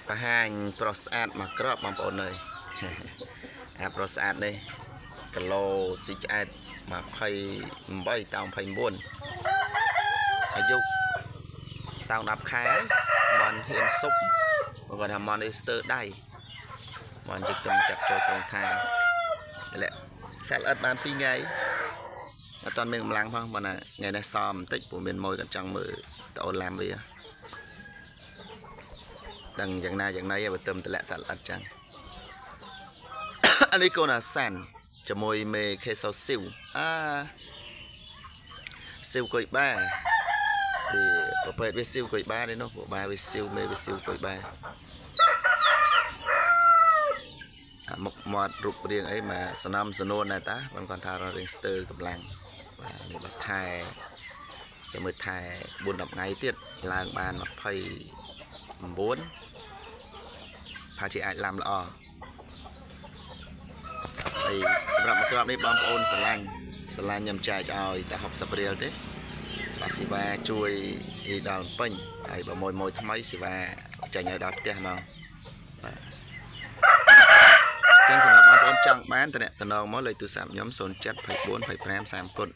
បង្ហាញប្រុសស្អាតមកក្របបងប្អូនអើយ អាប្រុសស្អាតនេះគីឡូស៊ីឆ្អែត28តោ29អាយុតោ10ខែមិនហ៊ានសុបបើគាត់ថាមនអេស្ទើដៃមនជិះខ្ញុំចាប់ចូលត្រង់ថែតម្លាក់សាល់អិតបាន2ថ្ងៃអត់ទាន់មានកម្លាំងផងបើណាថ្ងៃនេះសមបន្តិចព្រោះមានម៉ួយគាត់ចង់មើលតអូនឡាំវា ដឹងយ៉ាងណាយ៉ាងណីឲ្យបើទឹមតម្លាក់សត្វល្អិតចឹង អានេះកូនអាសាន់ជាមួយមេខេសោស៊ីវអាស៊ីវគុយបាទីប្រភេទវាស៊ីវគុយបានេះនោះពួកបាវាស៊ីវមេវាស៊ីវគុយបាអាមុខមាត់រូបរាងអីមកសនំសនួនដែរតាបងគាត់ថារាងស្ទើកម្លាំងបាទនេះបើថែជាមួយថែ4 10ថ្ងៃទៀតឡើងបាន29ផាជាអាចឡាំល្អហើយសម្រាប់មកក្របនេះបងប្អូនស្រឡាញ់ស្រឡាញ់ខ្ញុំចែកឲ្យតែ60រៀលទេបាទសេវាជួយនិយាយដល់ពេញហើយបើមួយមួយថ្មីសេវាចេញឲ្យដល់ផ្ទះមកបាទចឹងសម្រាប់បងប្អូនចង់បានតំណតំណងមកលេខទូរស័ព្ទខ្ញុំ07 24 25 30គុត។